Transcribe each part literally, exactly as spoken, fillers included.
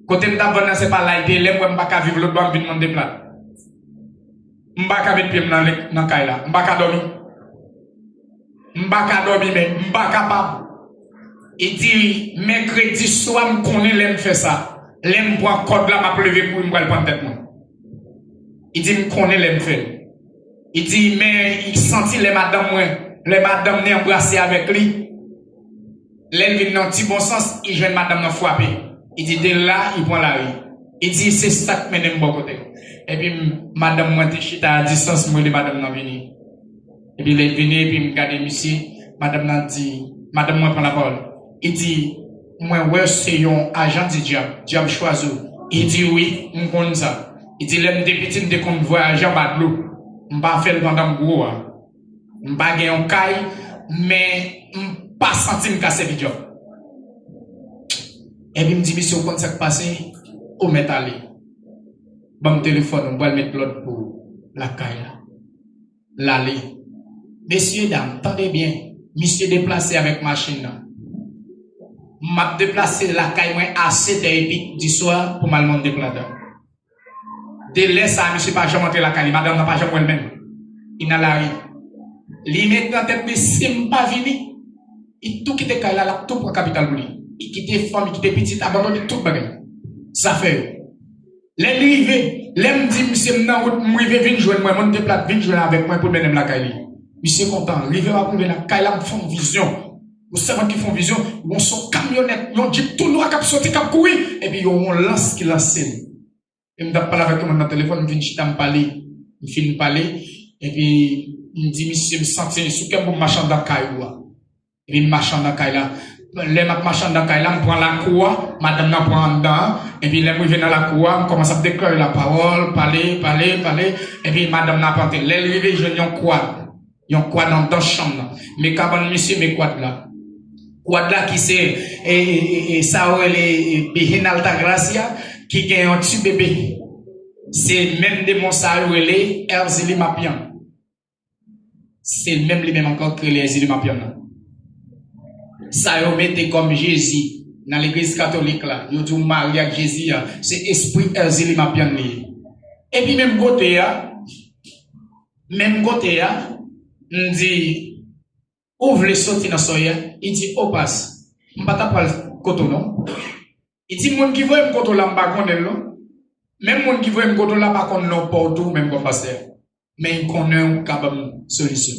Kote m t ap vann nan, se pa la l te ye. Lè m wè m pa ka viv lòtbò a, m vin Mòn de Plat. M pa ka met pye m nan, nan kay la. M pa ka dòmi. M pa ka dòmi, men m pa kapab. Li di, mèkredi swa, m konnen lè m fè sa. Lè m pran kòd la, m ap leve kouri, m pral pann tèt mwen. Li di, m konnen lè m fè l. Li di, men li santi lè madanm mwen, lè madanm ni anbrase avèk li, lè l vin nan ti bon sans, li jwenn madanm nan frape. Li di, de la, li pran lari. Li di, se sa k mennen m bò kote. Epi m, madanm mwen te chita a distans, m rele madanm nan vini. Epi lè l vini, epi m gade misye, madanm nan di, madanm mwen pran lapawòl. Li di, mwen wè se yon ajan di dyab, dyab chwazi w. Li di, wi, m konn sa. Li di, lè m te piti, m te konn vwayaje anba dlo. M pa fè l pandan m gwo a. M pa gen yon kay, men m pa santi m ka sèvi dyab. Epi m di, misye, ou konn sa k pase? Ou mèt ale. Ban m telefòn ou, m pral met lòd pou lakay la. L ale. Mesye dam, tande byen. Misye deplase avèk machin nan. M ap deplase lakay mwen a sèt è epi di swa pou m al Mòn de Plat. De lè sa a, misye pa janm antre lakay li. Madanm nan pa janm wè l menm. Li nan lari. Li met nan tèt li, si m pa vini, li tou kite kay la, l ap tou pran kapital pou li. Li kite fanm, li kite pitit, abandone tout bagay. Zafè yo. Lè l rive, lè m di misye m nan wout, m rive, vin jwenn mwen, Mòn de Plat, vin jwenn avèk mwen pou l mennen m lakay li. Misye kontan, rive m ap rive lakay la, m fè yon vizyon. Yon sèvant ki fè yon vizyon, yon son kamyonèt, yon djip tou nwa k ap soti, k ap kouri, epi yon, yon lans ki lanse l. E m t ap pale avèk yon moun nan telefòn, m vin chita, m pale, m fin pale, epi m di misye, m santi sou kè m pou m mache anndan kay ou a. Epi m mache anndan kay la. Lè m ap mache anndan kay la, m pran lakou a, madanm nan pran anndan an. Epi lè m rive nan lakou a, m kòmanse ap deklare lapawòl, pale, pale, pale. Epi madanm nan ap antre. Lè l rive, jwenn yon kwad. Yon kwad anndan chanm nan. Men kabann misye, men kwad la. Kwad la ki se, e, e, e, e, sa yo rele, e, Virgen Altagracia, ki gen yon ti bebe. Se menm demon sa yo rele Èzili Mapyan. Se menm li menm ankò ki rele Èzili Mapyan nan. Sa yo mete kòm Jezi nan legliz katolik la, yo di w Mari ak Jezi a, se espri Èzili Mapyan li ye. Epi menm kote a, menm kote a, m di, ou vle soti nan sa w ye a? Li di, o pas, m pa ta pral kote w non. Li di, moun ki voye m kote w la, m pa konnen l non. Menm moun ki voye m kote w la pa konn non pa w tou, menm kòm pastè. Men l konnen w ka ban m solisyon.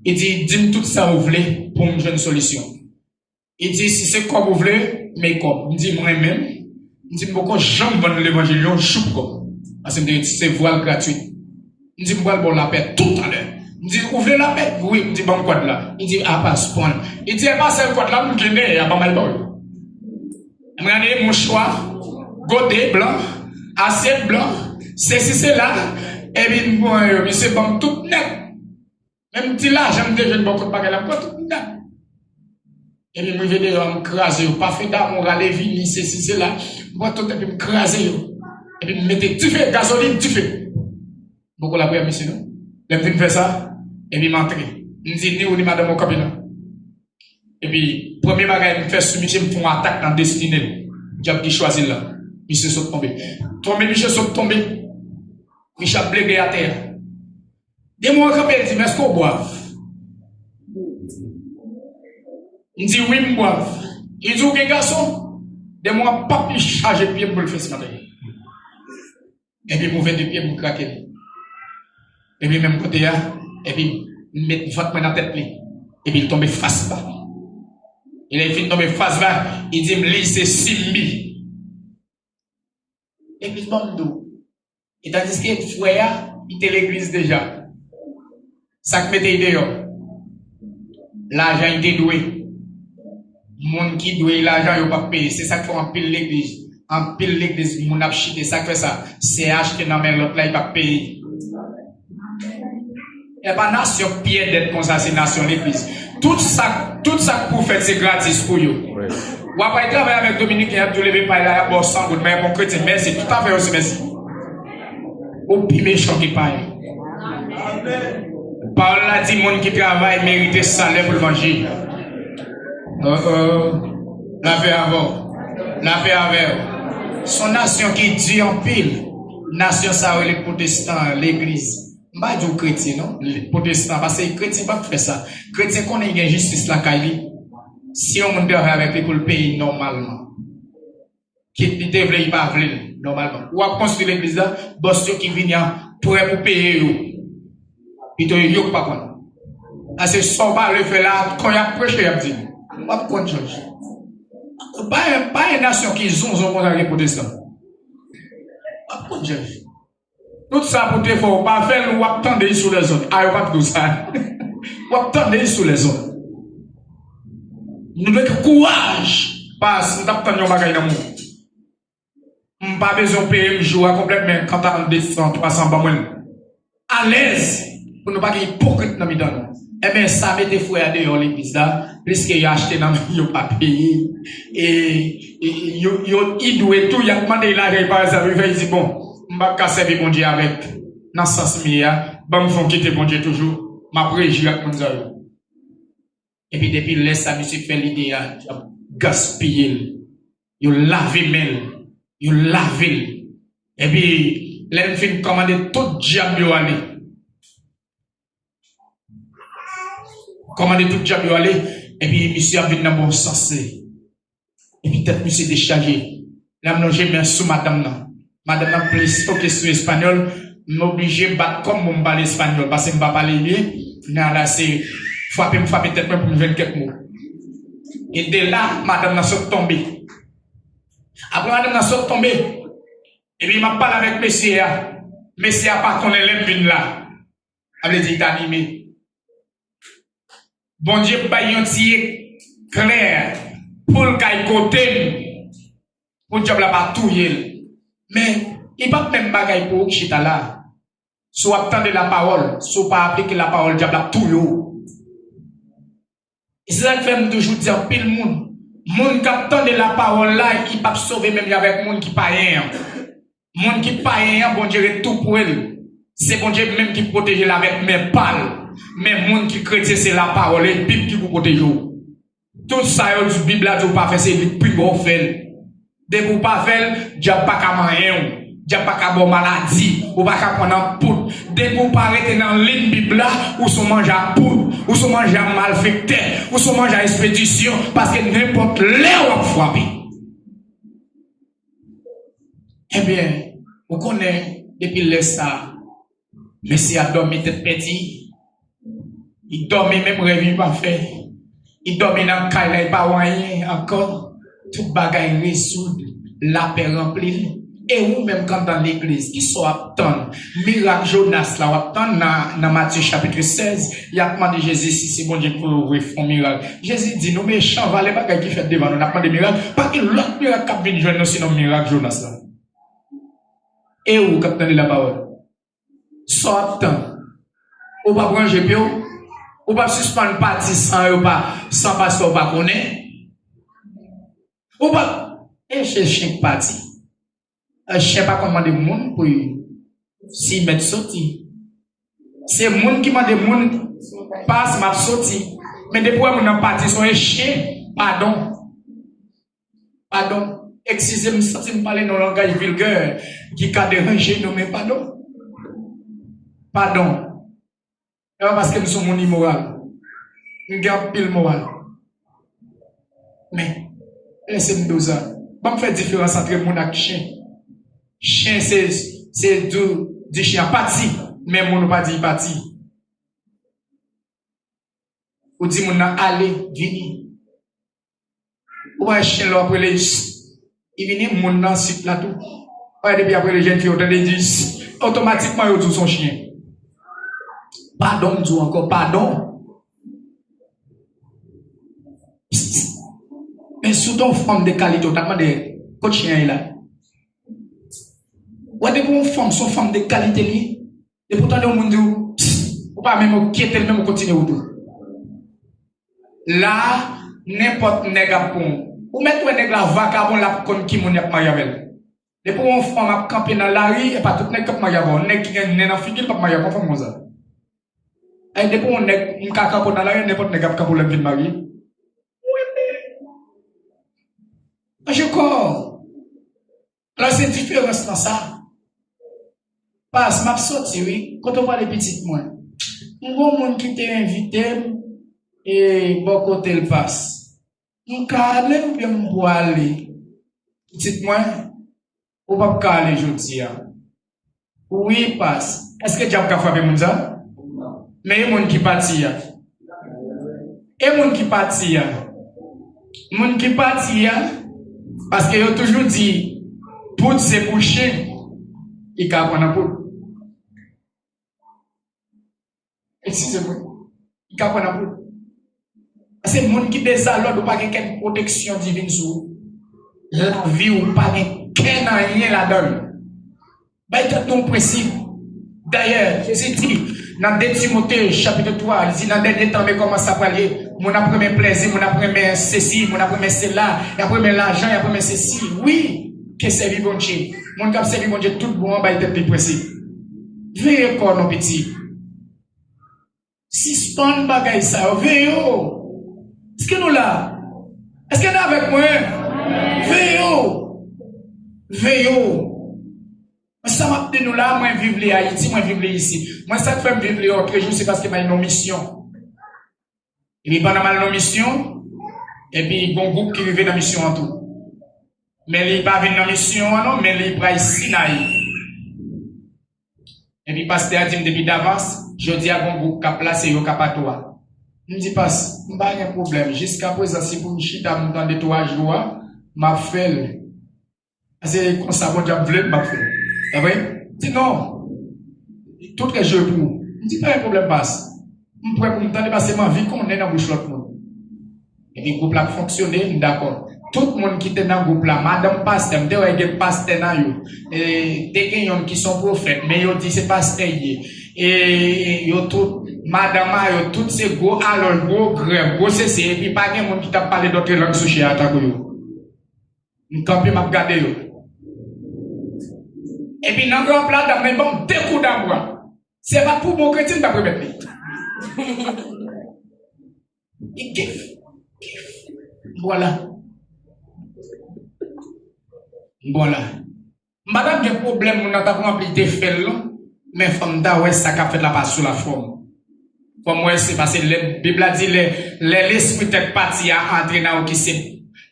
Li di, di m tout sa w vle pou m jwenn solisyon. Li di, si se kòb ou vle, men kòb. M di, mwen menm, m di, m poko janm vann levanjil yon jou pou kòb. Paske m te resevwa l gratwit. M di, m pral ba w lapè toutalè. M di, ou vle lapè? Wi. M di, ban m kwad la. Li di, apa, pran l. Li di, e pa sèl kwad la m gen dèyè a, ban m al ba w. M rale mouchwa, gode blan, asyèt blan, sesi sela, epi m pran yo, misye ban m tout nèt. Menm ti lajan m te jwenn bò kot bagay la, m pran tout nèt. Epi m rive deyò a, m kraze yo. Pafen damou, rale vini, sesi sela, m pran tout epi m kraze yo. Epi m mete dife, gazolin, dife. M poko lapriyè misye non. Lè m fin fè sa, epi m antre. M di, ni ou ni madanm ou kanpe la. Epi, premye bagay m fè sou misye, m fè yon atak nan destine l. Dyab ki chwazi l la. Misye sot tonbe. Tonbe, misye sot tonbe. Misye ap blede atè a. Demon an kanpe, l di m, èske w bwav? M di, wi, m bwav. Li di, ou gen gason? Demon an pap, li chaje pye m pou l fè simantre. Epi m ouvè de pye m, m krake li. Epi menm kote a, epi m met vant mwen nan tèt li. Epi l tonbe fas ba. E lè l fin tonbe fas ba, li di m li se Simbi. Legliz ban m di w. E tandiske frè a, li te legliz deja. Sa k mete l deyò? Lajan li te dwe. Moun ki dwe l lajan, yo p ap peye. Se sa k fè anpil legliz, anpil legliz, moun ap chite. Sa k fè sa? Se achte nan men lòt la, li p ap peye. E pa nasyon k pyè dèt konsa, se nasyon legliz. Tout sa, tout sa k pou fèt, se gratis pou yo. W ap al travay avèk Dominiken, y ap di w leve pay la, y ap ba w san goud, men yon kretyen, mèsi, tout afè yo se mèsi. Ou pi mechan ke pay. Pawòl la di moun ki travay merite salè pou l manje. Oh, oh. Lapè avè w. Lapè avè w. Se yon nasyon ki di anpil. Nasyon sa yo rele pwotestan, legliz. M pa di w kretyen, non. Pwotestan, paske kretyen p ap fè sa. Kretyen konnen gen jistis lakay li. Si yon moun travay avèk li pou l peye nòmalman. Kit li te vle, li pa vle l, nòmalman. W ap konstwi legliz la, bòs yo ki vini an prè pou peye yo. Pito yo, yo k pa konn. Ase sa w pa vle fè la, kon y ap preche, y ap di. W ap konn chanje. Pa, pa yon nasyon ki zonzon konsa gen pwotestan. W ap konn chanje. Tout sa pou te fè w pa fè l, w ap tande l sou lèzòt. A, yo p ap di w sa. W ap tande l sou lèzòt. Nou dwe gen kouraj. Pas, m t ap tann yon bagay nan men w. M pa bezwen peye m jou a konplèt, men kanta de san, twa san, ban mwen l. Alèz, pou nou pa gen ipokrit nan mitan nou. Enben, sa mete frè a deyò legliz la, pliske yo achte nan men yo pa peye. E, e yo, yo, li dwe tou, y ap mande l lajan, li pa resev, li fè, li di, bon, m p ap ka sèvi Bondye avèk, nan sans m ye a, ban m fè yon kite Bondye toujou, m ap rejwi ak moun sa yo. Epi depi lè sa misye fè lide a, y ap gaspiye l. Yo lave men l. Yo lave l. Epi lè l fin kòmande tout dyab yo ale. Kòmande tout dyab yo ale. Epi misye ap vin nan bon sans li. Epi tèt misye dechaje. Lè m lonje men sou madanm nan. Madanm nan plis foke sou espanyòl. M oblije bat kò m pou m pale espanyòl, paske m pa pale byen. Nada se frape m frape tèt mwen pou m jwenn kèk mo. E de la, madanm nan sot tonbe. Apre madanm nan sot tonbe, epi m ap pale avèk mesye a. Mesye a pa konnen lè m vin la. Sa vle di li t anime. Bondye bay yon ti eklè pou l kay kote m, pou dyab la pa touye l. Men, li p ap menm bagay pou ou ki chita la. Si w ap tande lapawòl, si w pa aplike lapawòl, dyab la ap touye w. E se sa k fè m toujou di anpil moun, moun k ap tande lapawòl la, li p ap sove menm jan avèk moun ki payen an. Moun ki payen an, Bondye ret tou pre l. Se Bondye menm ki pwoteje l avèk men pa l. Men moun ki kretyen, se lapawòl e Bib ki pou pwoteje w. Tout sa yo di, Bib la di w pa fè, se li k pi bon w fè l. Depi w pa fè l, dyab pa ka manyen w. Dyab pa ka ba w maladi. Ou pa ka pran nan poud. Depi w pa rete nan liy Bib la, ou se yon manje a poud. Ou se yon manje a malfektè. Ou se yon manje a espedisyon. Paske nenpòt lè w ap frape. Ebyen, ou konnen, depi lè sa, mesye a dòmi tèt pèdi. Li dòmi, menm rèv li pa fè. Li dòmi nan kay la, li pa wè anyen ankò. Tout bagay rezoud, lapè ranpli l. E ou menm k anndan legliz, kisa w ap tann? Mirak Jonas la w ap tann nan, nan Matye chapit sèz, y ap mande Jezi si se Bondye k pou ouvri fon mirak. Jezi di, nou mechan, valè bagay ki fèt devan nou, n ap mande mirak. Pa gen lòt mirak k ap vin jwenn nou sinon mirak Jonas la. E ou k ap tande lapawòl? Sa w ap tann? Ou p ap ranje pye w? Ou p ap sispann pati san yo pa, san pastè w pa konnen? Ou p ap, e se chen k pati. E chen pa konn mande moun pou l, si mèt soti. Se moun ki mande moun, pas m ap soti. Men depi w wè moun nan pati, se yon chen, padon. Padon. Eskize m, m santi m pale nan langaj vilgè ki ka deranje nou, men padon. Padon. E pa paske m se yon moun imoral. M gen anpil moral. Men, lese m di w sa. Ban m fè diferans ant moun ak chen. Chen se, se di, di chen an pati, men moun ou pa di l pati. Ou di moun nan ale, vini. Ou pa wè chen lè w ap rele, li vini, moun nan sit la tou. Ou pa wè depi y ap rele jèn fi yo, tande di, otomatikman yo di w se yon chen. Padon, m di w ankò, padon. Men si w te yon fanm de kalite, w t ap mande, kot chen an ye la? Ou wè depi yon fanm, se yon fanm de kalite li ye. Depi w tande yon moun di w, "Psst," ou pa menm okyete l, menm ou kontinye wout ou. La, nenpòt nèg ap pran w. Ou mèt wè nèg la vakabon, l ap konn ki moun y ap marye avè l. Depi w wè yon fanm ap kanpe nan lari, e pa tout nèg k ap marye avè w. Nèg ki gen nen nan figi l p ap marye avè yon fanm konsa. E depi w wè yon nèg, m ka kanpe w nan lari, nenpòt nèg ap kanpe w lè m vin marye. Wi, men. Manje kò. Sa se diferans lan sa. Pas, m ap soti wi. Kote w prale pitit mwen? M gon moun ki te envite m e bò kote l pas. M ka ale oubyen m pwale? Pitit mwen, ou p ap ka ale jodi a. Wi, pas. Èske dyab ka frape moun sa? Men e moun ki pati a. E moun ki pati a. Moun ki pati a, paske yo toujou di, poud se pou chen, li ka pran nan poud. Eskize mwen. Li ka pran nan poud. Se moun ki dezalòd, ou pa gen kenn pwoteksyon divin sou ou. Lavi ou pa gen kenn anyen ladan l. Bay tèt nou prensip. Dayè, Jezi di nan de Timote chapit twa, li di nan dènye tan, men kòman sa pral ye. Moun ap renmen plèzi, moun ap renmen sesi, moun ap renmen sela, y ap renmen lajan, y ap renmen sesi. Wi, ke sèvi Bondye. Moun k ap sèvi Bondye tout bon an bay tèt li prensip. Veye kò nou piti. Sispann bagay sa yo. Veye w. Èske nou la? Èske nou avèk mwen? Veye w. Veye w. Sa m ap di nou la, mwen viv li Ayiti, mwen viv li isi. Mwen, sa k fè m viv li otrejou, se paske m al nan misyon. Epi pandan m al nan misyon, epi gon gwoup ki rive nan misyon an tou. Men li pa vin nan misyon an non, men li pral Sinayi. Epi pastè a di m depi davans, jodi a gon gwoup k ap plase yo k ap atò a. M di, pas, m pa gen pwoblèm. Jiskaprezan, si pou m chita m tande twa jou a, m ap fè l. Se konsa Bondye ap vle m, m ap fè l. Sa vre? Di non. Tout rès yo pou ou. M di, pa gen pwoblèm, pas. M prè pou m tande, paske m anvi konnen nan bouch lòt moun. Epi gwoup la ap fonksyone, m dakò. Tout moun ki te nan gwoup la, madanm pastè, m te wè gen pastè nan yo. E, te gen yonn ki se yon pwofèt, men yo di se pastè l ye. E, yo tout, madanm a yo, tout se gwo alòl, gwo grèv, gwo sesi, epi pa gen moun ki t ap pale dòt lang sou chè a tankou yo. M kanpe, m ap gade yo. Epi nan gran pla dam nan, li ban m de kou dabwa. Se pa pou bon kredi m t ap remèt li. Li kif, kif. M pran la. M pran la. M pa t ap gen pwoblèm moun nan t ap ranpli defè l lan, men fò m ta wè sa k ap fèt la pa sou lafòm. Fò m wè se paske lè Bib la di lè, lè lespri tèt pati a antre nan ou ki se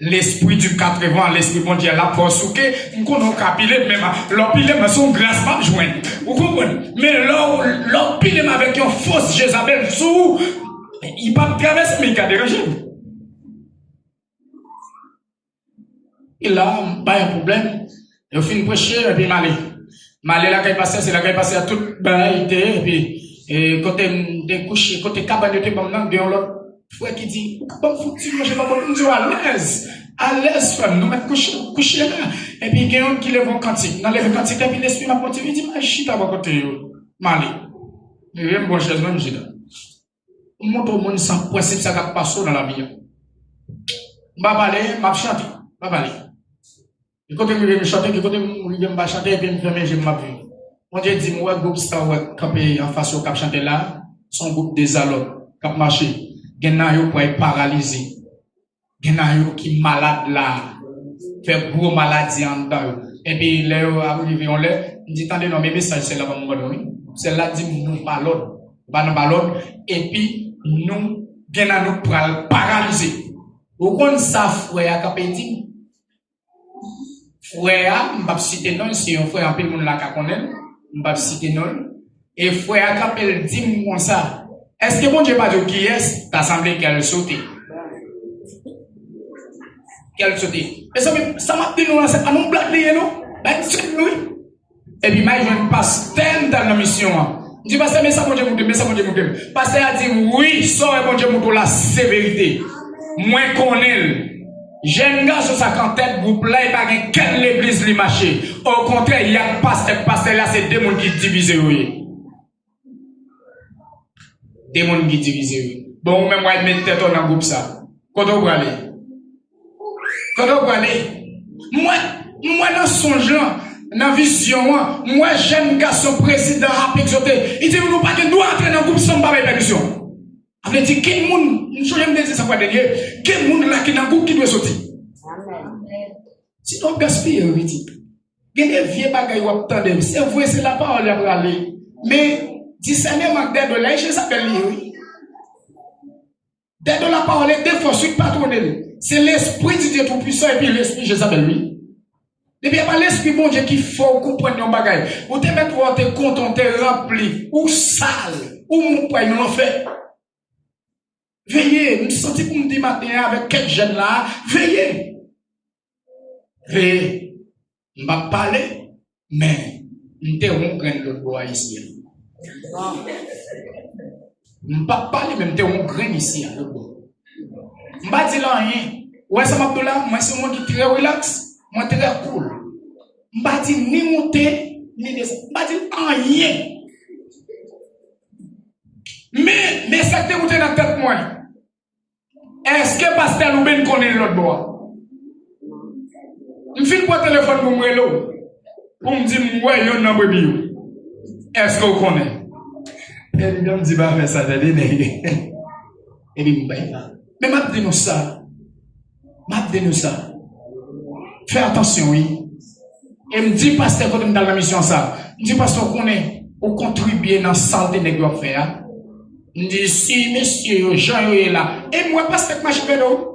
lespri di katrevan, lespri Bondye a, l ap fè w souke. M konnen w ka pile m, men lè w pile m, se yon gras m ap jwenn. Ou konprann? Men lè w, lè w pile m avèk yon fos Jezabèl sou ou, li p ap travèse, men li ka deranje m. E la, m pa gen pwoblèm. Yo fin preche, epi m ale. M ale lakay pastè, se lakay pastè a tout bagay te ye, epi e, kote m te kouche, kote kabann yo te ban m nan, gen yon lòt frè ki di, ou ka ban m fout ti manje pa bò, m di w alèz, alèz frè m, nou mèt kouche, kouche la. Epi gen youn ki leve yon kantik, nan leve kantik la, epi lespri m ap monte, li di, m al chita bò kote yo, m ale. M rive, m pran chèz mwen, m chita. M montre w moun san prensip sa k ap pase w nan lavi a. M pa pale, m ap chante. M pa pale. Ki kote m rive m chante, ki kote m rive m pa chante, epi m fèmen je m, m ap viv. Bondye di m, ou wè gwoup sa ou wè k kanpe anfas ou k ap chante la, se yon gwoup dezalòd k ap mache. Gen nan yo pral paralize. Gen nan yo ki malad la, fè gwo maladi anndan yo. Epi lè yo ap rive yon lè, m di, tande non, men mesaj sèl la ban m ban nou wi. Sèl la di m nou pa lòd. Nou pa nan pa lòd. Epi nou, gen nan nou pral paralize. Ou konn sa frè a kanpe di m? Frè a, m p ap site non l, se yon frè anpil moun la ka konnen l, m p ap site non l. E frè a kanpe l di m konsa, èske Bondye pa di w kiyès? Ta sanble kè l sote. Kè l sote. Mezanmi, sa m ap di nou la, se pa yon blag li ye non. Bay m sèl nou wi. Epi m al jwenn pastè m t al nan misyon an. M di, pastè, men sa Bondye montre m, men sa Bondye montre m. Pastè a di m, wi, sa w wè Bondye montre w la, se verite. Mwen konnen l. Jèn gason sa k antèt gwoup la, li pa gen kèk legliz li mache. Okontrè, y ak pastè, pastè la se de moun ki divize yo ye. De moun ki divize yo. Bon, ou menm w al met tèt ou nan gwoup sa. Kote w prale? Kote w prale? M wè, m wè nan sonj lan, nan vizyon an, m wè jèn gason prezidan ap egzòte. Li di, nou pa gen dwa antre nan gwoup san m pa bay pèmisyon. Sa vle di, gen moun, m sonje m te di sa fwa dènye, gen moun la ki nan gwoup ki dwe soti. Sinon, w ap gaspiye yo, pitit. Gen de vye bagay w ap tande. Se vre, se lapawòl y ap rale. Men, disèneman ak dèdo la, e Jezabèl li ye, wi. Dèdo lapawòl e de fòs, wi, k patwone l. Se Lespri di Dye Toupisan epi lespri Jezabèl, wi. Depi e pa Lespri Bondye ki fè w konprann yon bagay, ou te mèt wè w te kontan, w te ranpli, ou sal, ou moun pral nan lanfè. Veye, m santi pou m di maten an avèk kèk jèn la, veye. Veye. M p ap pale, men m te wè yon grenn lòt bò a isi a. M p ap pale, men m te wè yon grenn isi a, lòt bò. M pa di l anyen. Ou wè sa m ap di w la? Mwen se yon moun ki trè rilaks, mwen trè koul. M pa di ni monte, ni desann. M pa di l anyen. Men, men sa k te moute nan tèt mwen. Èske pastè Louben konnen l lòt bò a? M fin pran telefòn pou m rele w, pou m di m wè yonn nan brebi yo. Èske w konnen? Epi m di pa fè sa, tande nèg. Epi m bay pa. Men m ap di nou sa. M ap di nou sa. Fè atansyon, wi. E m di pastè kote m t al nan misyon sa, m di, "Pastè, ou konnen, ou kontribye nan salte nèg yo ap fè a." M di, "Si mesye yo, jan yo ye la." E m wè pastè k mache vè do.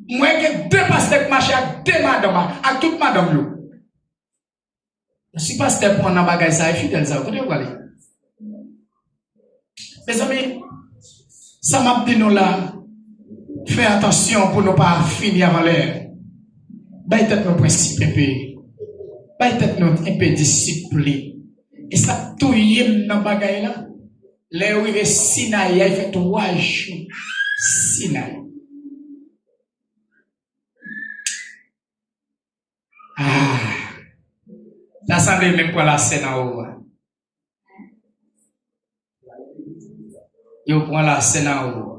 M wè gen de pastè k mache ak de madanm, ak tout madanm yo. Si pastè pran nan bagay sa, e fidèl sa, kote yo prale? Mezanmi, sa m ap di nou la, fè atansyon pou nou pa fini avan lè. Bay tèt nou prensip enpe. Bay tèt nou enpe disiplin. E sa k touye m nan bagay la, lè yo rive Sinayi a, yo fè twa jou Sinayi. Ah, ta sanble menm pran lasèn anwo a. Yo pran lasèn anwo a.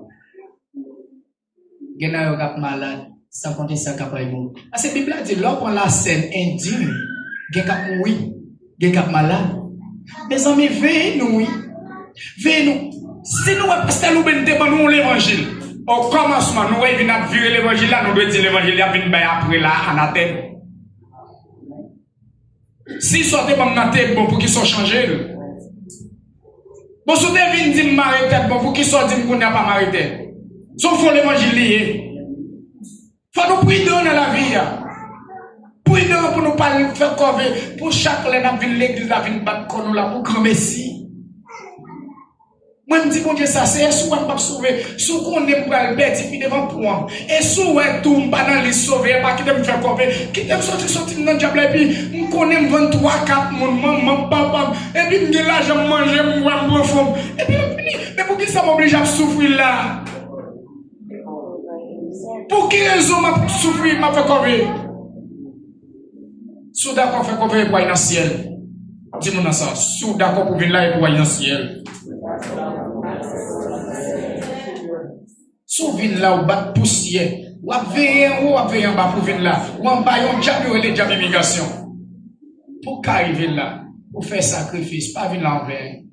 Gen nan yo k ap malad, san konte sa k ap ay moun. Paske Bib la di, lè w pran lasèn endin, gen k ap mouri, gen k ap malad. Mezanmi, veye nou, wi. Veye nou. Si nou wè pastè Louben te ban nou yon levanjil, okòmansman, nou wè l vin ap vire levanjil la, nou dwe di levanjil li ap vin bay apre la, anatèm. Si sa w te ban m nan te bon, poukisa w chanje l? Bon, si w te vin di m mare tèt bon, poukisa w di m kounye a pa mare tèt? Se yon fo levanjil li ye. Fò nou pridan nan lavi a. Pridan pou nou pa al fè kòve, pou chak lè n ap vin legliz la vin bat kò nou la pou granmesi. Mwen, m di Bondye sa, Seyè, si w wè m p ap sove, si w konnen m pral pèdi pi devan pran, e si w wè tou m pa nan lis sove a, pa kite m fè kòve, kite m soti, soti m nan dyab la, epi m konnen m vann twa, kat moun, manman m, papa m, epi m gen lajan, m manje, m bwè, m pran fòm, epi m fini. Men poukisa m oblije ap soufri la? Pou ki rezon m ap soufri, m ap fè kòve? Si w dakò fè kòve pou w al nan syèl, di moun nan sa. Si w dakò pou vin la e pou w al nan syèl. Si w vin la, w bat pousyè. W ap veye anwo, w ap veye anba pou vin la. W anba yon dyab yo rele dyab imigrasyon. Pou w ka rive la, pou w fè sakrifis, pa vin la anven.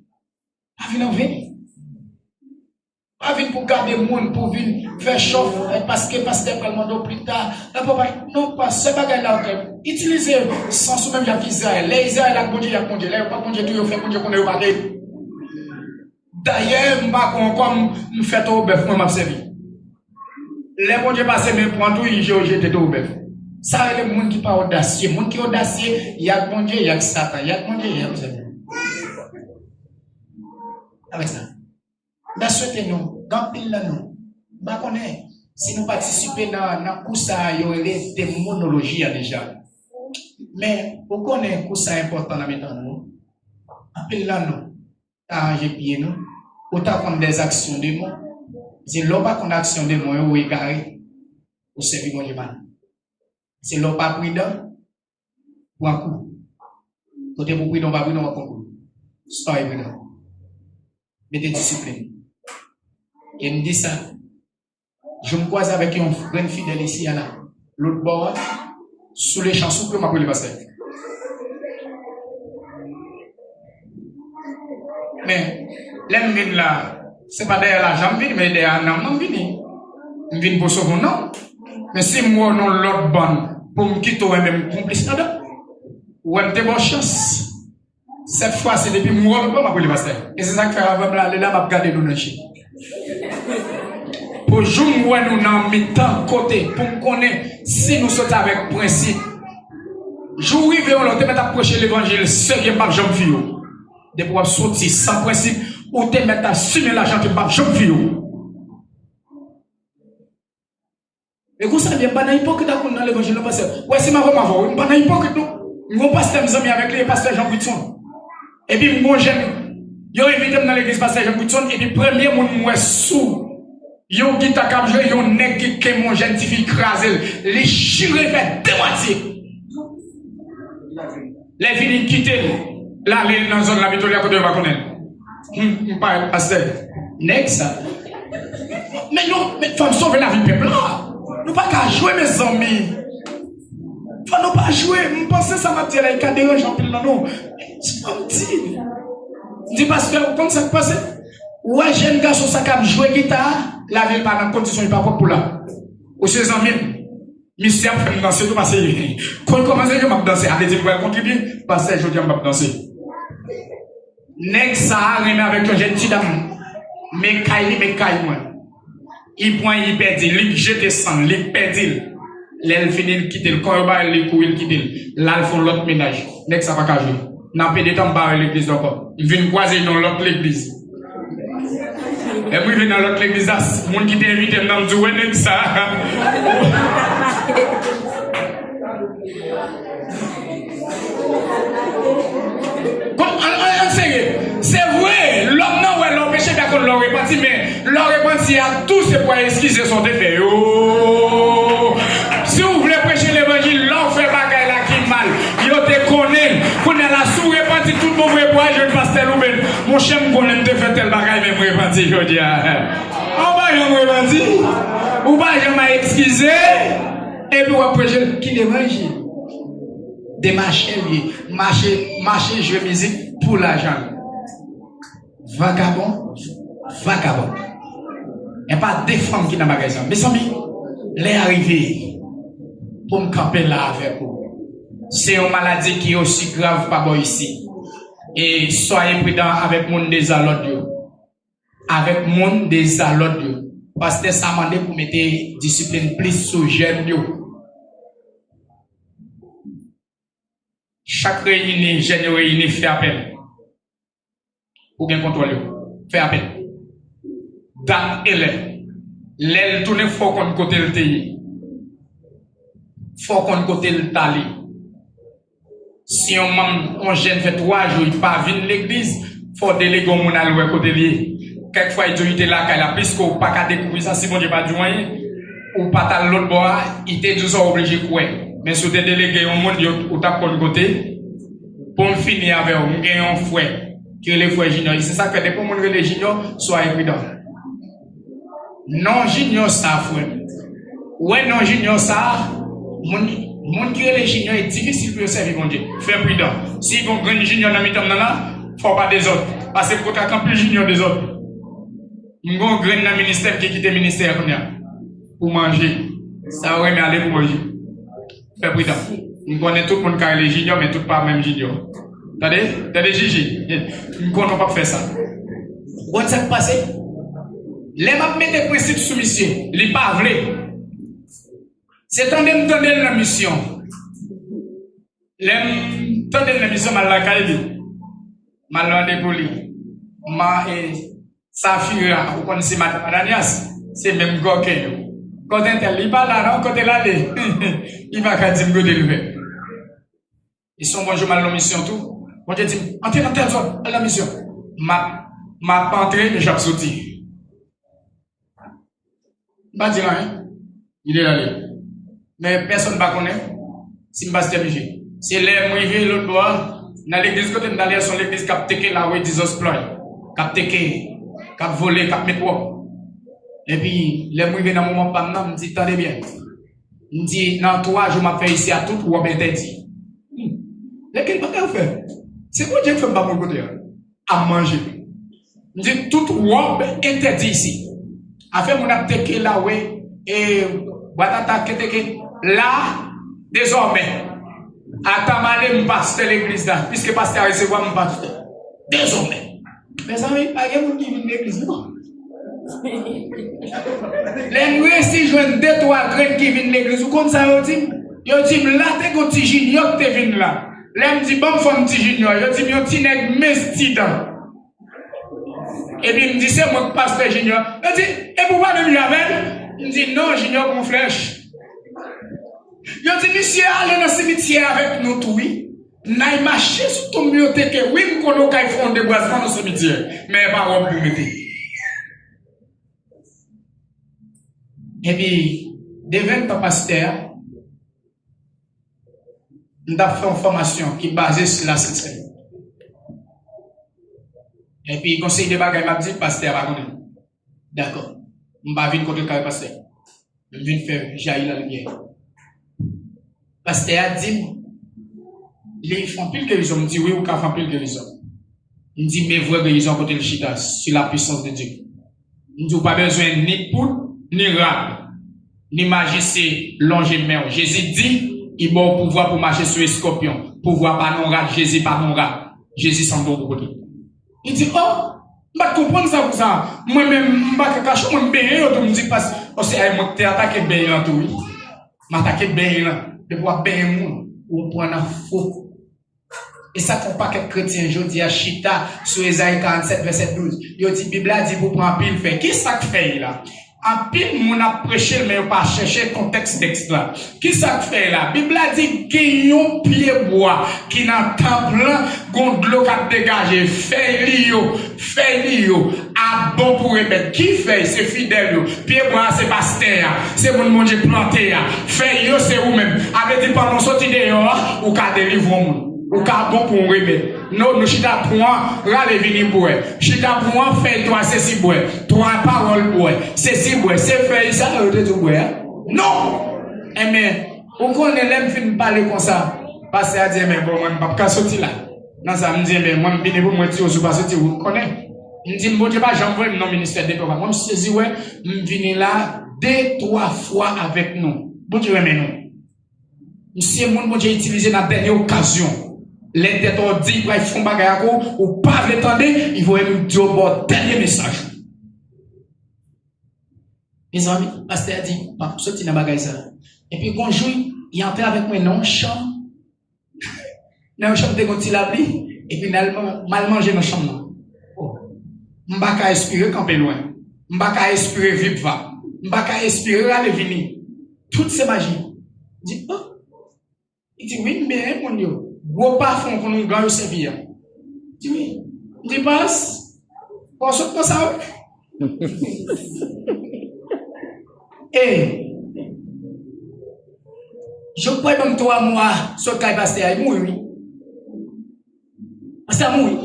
Pa vin anven. Pa vin pou gade moun, pou vin fè chòf, eh, paske pastè pral mande w pita. Nan papa, non, pa sèl bagay la, ok. Itilize sans ou menm jan ak Izrayèl. Lè Izrayèl ak Bondye, y ak Bondye. Lè yo pa Bondye tou, yo fè Bondye konnen yo pa te. Dayè, m pa kon kòm m fè towo bèf, mwen m ap sèvi. Lè Bondye pase men pran tou, yo jete towo bèf. Sa rele moun ki pa odasye. Moun ki odasye, y ak Bondye, y ak Satan. Y ak Bondye, y ak Satan. Avèk sa. M ta swete nou, gen anpil nan nou, m pa konnen si nou patisipe nan, nan kou sa a yo rele demonoloji a deja. Men, ou konnen kou sa a enpòtan nan mitan nou. Anpil nan nou ta ranje pye nou. Ou ta konn dèzaksyon demon. Se lè w pa konn aksyon demon yo, ou egare. Ou sèvi Bondye mal. Se lè w pa pridan, pran kou. Kote pou pridan, w pa pridan, w ap pran kou. Soyez prudent. Mete disiplin. E m di sa, jou m kwaze avèk yon grenn fidèl isi a la, lòt bò a, sou lechan, souple, m ap rele pastè. Men, lè m vin la, se pa dèyè lajan m vini, men dèyè nanm nan m vini. M vin pou sove w, non. Men si m wè w nan lòt bann, pou m kite w, enben m konplis ladan. Ou wè m te ba w chans. Sèt fwa se depi m wè w, m ap rele pastè. E se sa k fè avan m ale la, m ap gade nou nan je. Pou jou m wè nou nan mitan kote, pou m konnen si nou sot avèk prensip. Jou rive yon lè, ou te mèt ap preche levanjil serye, m p ap janm fiye w. Depi w ap soti san prensip, ou te mèt ap simen lajan ke m p ap janm fiye w. E konsa l ye, m pa nan ipokrit ak moun nan levanjil non, pastè. Wè, si m avè w, m avè w, wi, m pa nan ipokrit non. M gon pastè m zanmi avèk li, e pastè Jean Britson. Epi m gon jèn, yo envite m nan legliz pastè Jean Britson, epi premye moun m wè sou yon gita k ap jwe, yon nèg ki kenbe yon jèn tifi kraze l, li chire fè de mwatye. Lè fini, kite l, l ale nan zòn Lapitoli a kote yo pa konnen l. Hmm, m pa wè pastè. Nèg sa. Men nou, men fò n sove lavi pèp la. Nou pa ka jwe, mezanmi. Fò nou pa jwe. M panse sa m ap di la, li ka deranje anpil nan nou. Fò m di. M di, pastè, ou konn sa k pase? Ou wè jèn gason sa k ap jwe gita a, lavi l pa nan kondisyon, li pa pwòp pou la. Ou se zanmi m. Misye ap fè m danse tou pase. Kon l kòmanse jwe, m ap danse. A vle di m pral kontribye. Pastè, jodi a m p ap danse. Nèg sa a renmen avèk yon jèn ti dam. Men kay li, men kay mwen. Li pran, li pèdi, li jete san l, li pèdi l. Lè l fini, l kite l. Kon yo ba l, li kouri, l kite l. L al fè yon lòt mennaj. Nèg sa pa ka jwe. Nan pe de tan, m pa wè legliz ankò. M vin kwaze l nan lòt legliz. Lè m rive nan lòt legliz la, moun ki te envite m nan, m di, "Wè nèg sa." Bon, an, an, an serye. Se vre, lòm nan wè lè w peche, pa konn lè w repanti, men lè w repanti a tou, se pou w eskize sa w te fè yo. Si w vle preche levanjil, lè w fè bagay la ki mal, yo te konnen. Kounye a la, si w repanti tout bon vre pou w al jwenn pastè Louben, monchè, m konnen m te fè tèl bagay, men m repanti jodi a. Ou pa janm repanti, ou pa janm al eskize, epi w ap preche l. Ki levanjil? De mache l ye, mache, mache jwe mizik pou lajan. Vagabon, vagabon. E pa de fanm ki nan bagay sa. Mezanmi, lè a rive pou m kanpe la avèk ou. Se yon maladi ki osi grav pa bò isi. E soyez prudent avèk moun dezalòd yo. Avèk moun dezalòd yo. Pastè sa mande pou mete disiplin plis sou jèn yo. Chak reyini, jèn yo reyini, fè apèl. Ou gen kontwòl yo. Fè apèl. Dat e lè. Lè l tounen, fò w konn kote l te ye. Fò w konn kote l t ale. Si yon manm, yon jèn fè twa jou, li pa vin legliz, fò w delege yon moun al wè kote l ye. Kèk fwa, li di w li te lakay la, piske w pa ka dekouvri sa, si Bondye pa di w anyen, ou pa t al lòt bò a, li te di w sa w oblije kwè. Men si w te delege yon moun, yo, ou t ap konn kote. Pou m fini avè w, m gen yon frè ki rele frè Junior. E se sa k fè depi yon moun rele Junior, soyez prudent. Non Junior sa, frè m. Ou wè non Junior sa, moun, moun ki rele Junior, e difisil pou yo sèvi Bondye. Fè pridan. Si gon grenn Junior nan mitan m nan la, fò w pa dezòd. Paske m kote ak anpil Junior dezòd. M gon grenn nan ministè, m ki kite ministè a kounye a. Pou manje. Sa yo renmen ale pou manje. Fè pridan. M konnen tout moun ka rele Junior, men tout pa menm Junior. Tande? Tande Jiji. M konnen w p ap fè sa. Ou konn sa k pase? Lè m ap mete prensip sou misye, li pa vle. Se tande m tande l nan misyon. Lè m tande l nan misyon, m al lakay li. M al mande pou li. Ma, e, Safira, ou konn se madanm Ananias, se menm gòkè yo. Kote entèl, li pa la non, kote l ale? Li pa ka di m kote l fè. E se yon bon jou m al nan misyon tou. Bondye di m, antre nan tèl zòn, al nan misyon. M ap, m ap antre, men j ap soti. M pa di l anyen. Li te ale. Men pèsonn pa konnen si m pastè misye. Se lè m rive lòt bò a, nan legliz kote m t ale a, se yon legliz k ap teke lawe, Jesus ploy. K ap teke, k ap vole, k ap met wòb. Epi, lè m rive nan moman pa m nan, m di, tande byen. M di, nan twa jou m ap fè isi a, tout wòb entèdi. Hmm. Lekel bagay ou fè? Se Bondye k fè m pa konn kote a. Ap manje. M di, tout wòb entèdi isi. Afè moun ap teke lawe, e bwatata keteke la, dezòmè. Ata m ale, m pastè legliz la. Piske pastè a resevwa m, m pastè. Dezòmè. Mezanmi, pa gen moun ki vin legliz, non. Lè m resi jwenn de, twa grenn ki vin legliz, ou konn sa yo di m? Yo di m, la te gon ti jinyò ki te vin la. Lè m di, ban m fè yon ti jinyò, yo di m, yon ti nèg mens ti dan. Epi m di, se mwen k pastè Jinyò. Yo di, epi w pa menm jan avè l? M di, non, Jinyò pran flèch. Yo di, misye ale nan simityè avèk nou tou, wi. N al mache sou tonm yo teke. Wi, m konnen w kay fè yon debwazman nan simityè. Men e pa wòb li mete. Epi, deventan pastè a, m t ap fè yon fòmasyon ki baze sou lasent sèn. Epi, gon seri de bagay m ap di, pastè a pa konnen. Dakò. M pa vin kote kay pastè. M vin fè jayi lalimyè. Pastè a di m, li fè anpil gerizon. M di, wi, ou ka fè anpil gerizon. M di, men vrè gerizon kote l chita, se la puissance de Dieu. M di, ou pa bezwen ni poud, ni rad, ni maji, se lonje men w. Jezi di, li ba w pouvwa pou mache sou eskòpyon. Pouvwa pa nan rad, Jezi pa nan rad. Jezi sanble w pou kote. Li di, o, m pa t konprann sa pou sa. Mwen menm, m pa ka kache, mwen m benyen yo tou, m di, pas, o, se ay mwen ki te atake benyen an tou, wi. M atake benyen lan. Depi w ap benyen moun, ou pran nan fo. E sa k fè yon pakèt kretyen jodi a chita sou Ezayi karannsèt vèsè douz. Yo di Bib la di pou pran anpil fèy. Ki sa k fèy la? Anpil moun ap preche l, men yo pa chèche kontèks tèks la. Ki sa k fèy la? Bib la di gen yon pye bwa ki nan tanp lan, gon dlo k ap degaje. Fèy li yo, fèy li yo ap bon pou remèd. Ki fèy? Se fidèl yo. Pye bwa a se pastè a, se moun Bondye plante a. Fèy yo se ou menm. A vle di pandan w soti deyò a, ou ka delivre yon moun. Ou ka bon pou yon remèd. Nou, nou chita pran rale vini bwè. Chita pran fèy twa sesi bwè. Twa pawòl bwè. Sesi bwè. Se fèy sa yo te di w bwè a? Non! Enben, ou konnen lè m fin pale konsa, pastè a di, enben, bon, mwen m p ap ka soti la. Nan sa, m di, enben, mwen m vini pou mwen tire w si w pa soti, ou konnen. M di, Bondye pa janm voye m nan ministè de twa fwa. Mwen m sezi wè, m vini la de twa fwa avèk nou. Bondye renmen nou. M se moun Bondye itilize nan dènye okazyon. Lè tèt ou di pral fè yon bagay ak ou, ou pa vle tande, li voye m di w ba w dènye mesaj. Mezanmi, pastè a di, m ap soti nan bagay sa. Epi gon jou, li antre avèk mwen nan yon chanm. Nan yon chanm te gon ti lapli, epi n al man-, m al manje nan chanm nan. Oh. M pa ka espere kanpe lwen. M pa ka espere vip vap. M pa pa ka espere rale vini. Tout se maji. M di, oh. Li di, wi, m benyen moun yo. Gwo pafon konn ougan yo sèvi a. Di, wi. M di, pas, fò w sot nan sa, wi. E, Job pral ban m twa mwa sot kay pastè a, li mouri, wi. Pastè a mouri.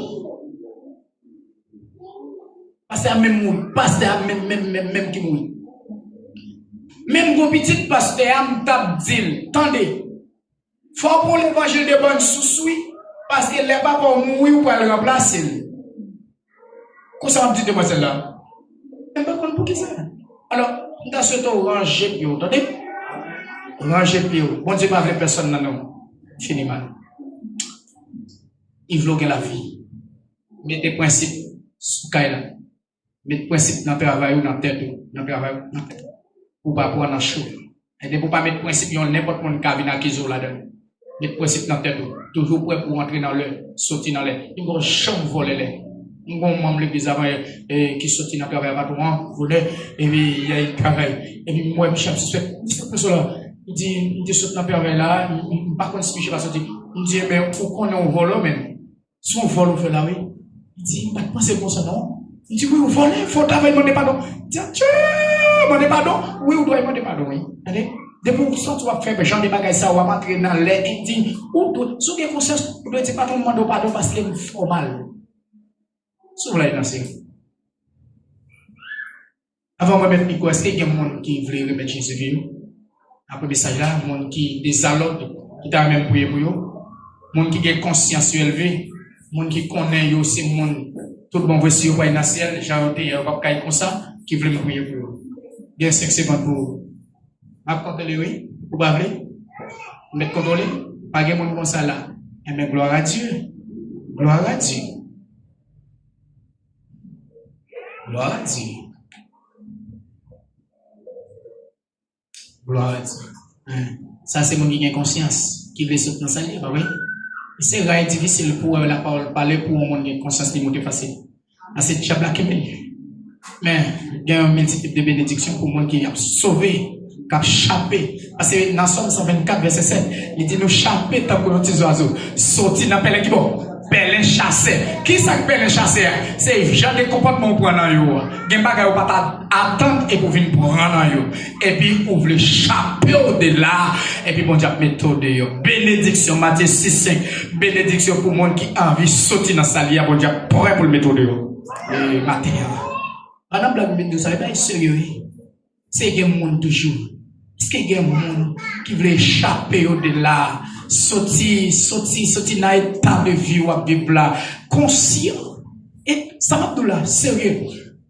Pastè a menm mouri. Pastè a menm, menm, menm, menm ki mouri. Menm gon pitit pastè a, m t ap di l, tande, fò w pran levanjil de bòn sous, wi, paske lè papa w mouri, ou pral ranplase l. Konsa m ap di demwazèl la. M pa konn poukisa. Alò, m ta swete w ranje pye w, tande? Ranje pye w. Bondye pa vle pèsonn nan nou fini mal. Li vle w gen lavi. Mete prensip sou kay la. Met prensip nan travay ou, nan tèt ou, nan travay ou, nan tèt ou. Pou w pa pran nan cho. E depi w pa met prensip, yon nenpòt moun ka vin akize w ladan l. Met prensip nan tèt ou. Toujou prè pou w antre nan lè, soti nan lè. M pa janm vòlè lè. M gon manm legliz la, e, ki soti nan travay a patwon an, vòlè, epi y al travay. Epi m wè misye ap sispèk. M di, sa k pase w la? M di, m te sot nan travay la, m, m, m pa konn si misye pa soti. M di, enben, ou konnen w vòlè w menm. Se yon vòl ou fè la, wi. Li di, m pa t panse konsa, non. Li di, wi, ou vòlè, fò w ta vle mande padon. Li di, adje, mande padon. Wi, ou dwe mande padon, wi. Tande, depi w santi w ap fè jan de bagay sa, w ap antre nan lè endin, ou dwe, si w gen konsyans, ou dwe di patwon m mande w padon paske m fè w mal. Si w vle al nan seri. Avan mwen met mikwo, èske gen moun ki vle remèt Jezi vi yo? Apre mesaj la, moun ki dezalòd, ki ta renmen m priye pou yo? Moun ki gen konsyans yo elve? Moun ki konnen yo se moun tout bon vre, si yo pral nan syèl, jan yo te ye, yo p ap kay konsa, ki vle m priye pou yo? Gen senk segonn pou ou. M ap kontwole, wi. Ou pa vle? M met kontwole? Pa gen moun konsa la. Enben, gloire à Dieu. Gloire à Dieu. Gloire à Dieu. Gloire à Dieu. Hein. Sa se moun ki gen konsyans, ki vle sot nan sa li ye, pa vre? Se ra e difisil pou wè lapawòl pale pou yon moun gen konsyans li moute fasil. Paske dyab la kenbe l. Men, gen yon miltitid de benediksyon pou moun ki ap sove, k ap chape. Paske nan Sòm san vennkat, vèsè sèt, li di nou chape tankou yon ti zwazo. Soti nan pèlen ki bò? Pèlen chasè. Kisa k pèlen chasè a? Se jan de konpòtman ou pran nan yo a. Gen bagay ou pa ta atann epi w vin pran nan yo. Epi ou vle chape w de la, epi Bondye ap mete w deyò. Benediksyon, Matye sis senk. Benediksyon pou moun ki anvi soti nan sa li a, Bondye ap prè pou l mete w deyò. E maten an. Pa nan blag m vin di w sa, e bagay serye wi. Se gen moun toujou. Èske gen moun ki vle chape yo de la, soti, soti, soti nan eta de vi w ap viv la, konsyan. E sa m ap di w la, serye.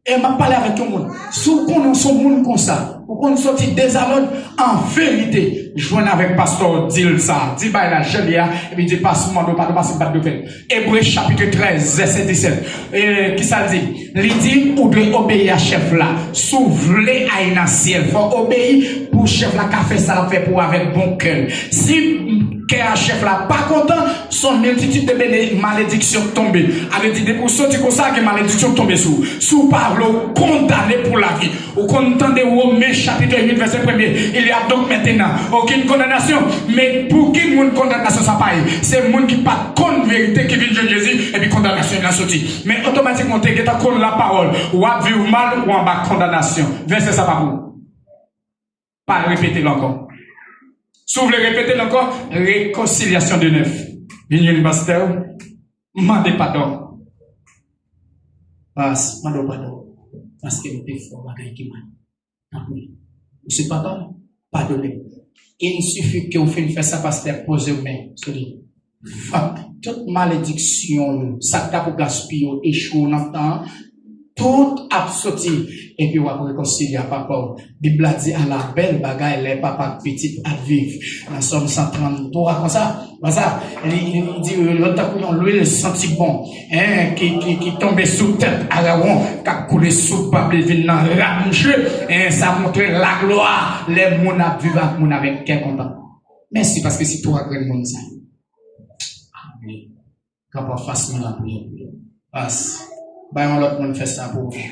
E m ap pale avèk yon moun. Si w konnen w se yon moun konsa, ou konn soti dezalòd, an verite, jwenn avèk pastè w, di l sa. Di bagay la jan l ye a, epi di, "Pas, m mande w padon, paske m pa t dwe fè l." Ebre chapit trèz, vèsè disèt. E, kisa l di? Li di, ou dwe obeyi a chèf la. Si w vle al nan syèl, fò w obeyi pou chèf la ka fè sa l ap fè pou w avèk bon kè l. Si kè a chèf la pa kontan, se yon miltitid de bene-, malediksyon k tonbe. A vle di, depi w soti konsa, gen malediksyon k tonbe sou ou. Si w pa vle, w kondane pou lavi. Ou konn tande Women chapit uit, vèsè premye, "Il y a donc maintenant aucune condamnation." Men pou ki moun kondanasyon sa pa ye? Se moun ki pa t konn verite ki vin jwenn Jezi, epi kondanasyon nan soti. Men otomatikman, w te gentan konn lapawòl, w ap viv mal, ou anba kondanasyon. Vèsè sa pa pou ou. Pa repete l ankò. Si w vle repete l ankò, rekonsilyasyon de nèf. Vin jwenn pastè w, mande padon. Pas, mande w padon. Paske m te fè yon bagay ki mal. Tanpri. Mesye, papa, padone m. Il suffit ke w fin fè sa, pastè poze men sou li. Fak, tout malediksyon yo, sa k ta pou gaspiye w, echwe w nan tan an, tout ap soti, epi w ap rekonsilye ak papa w. Bib la di, ala bèl bagay lè papa ak pitit ap viv. Nan Sòm san tranntwa, konsa, konsa, li, li, li di, yo tankou yon lwil santi bon, en, ki, ki, ki tonbe sou tèt Arawon, k ap koule sou bab li vin nan rad mouche, en, sa montre laglwa lè moun ap viv ak moun avèk kè kontan. Mèsi, paske se twa grenn moun sa yo. Amen. Kanpe anfas mwen, lapriyè pou yo. Pas. Bay yon lòt moun fè sa pou ou.